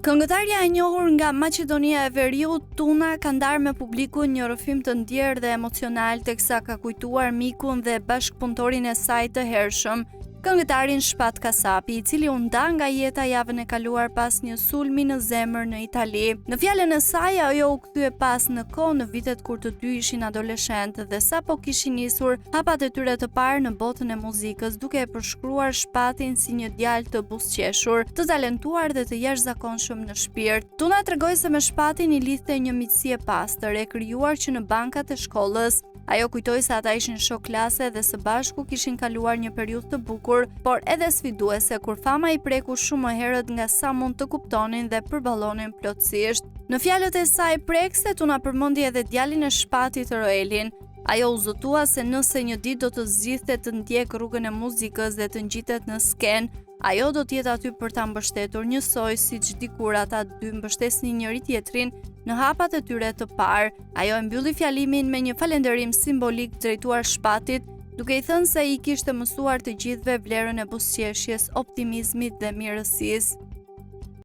Këngëtarja e njohur nga Maqedonia e Veriut, Tuna, ka ndarë me publikun një rrëfim të ndjerë dhe emocional teksa ka kujtuar mikun dhe bashkëpunëtorin e saj të hershëm, këngëtarin Shpat Kasapi, i cili u nda nga jeta javën e kaluar pas një sulmi në zemër në Itali. Në fjalën e saj, ajo u kthye pas në kohë në vitet kur të dy ishin adoleshentë dhe sapo kishin nisur hapat e tyre të parë në botën e muzikës, duke e përshkruar Shpatin si një djalë të buzëqeshur, të talentuar dhe të jashtëzakonshëm në shpirt. Tuna tregoi se me Shpatin i lidhte një miqësi e pastër, e krijuar që në bankat e shkollës. Ajo kujtoi se ata ishin shokë klase dhe së bashku kishin kaluar një periudhë të bukur, por edhe sfiduese kur fama i preku shumë më herët nga sa mund të kuptonin dhe përballonin plotësisht. Në fjalët e saj prekëse, Tuna përmendi edhe djalin e Shpatit, Roelin. Ajo u zotua se nëse një ditë do të zgjidhte të ndjekë rrugën e muzikës dhe të ngjitet në skenë, Ajo do të jetë aty për ta mbështetur njësoj siç dikur ata dy mbështesnin njëri-tjetrin në hapat e tyre të parë. Ajo e mbylli fjalimin me një falënderim simbolik drejtuar Shpatit, duke i thënë se i kishte mësuar të gjithëve vlerën e buzëqeshjes, optimizmit dhe mirësisë.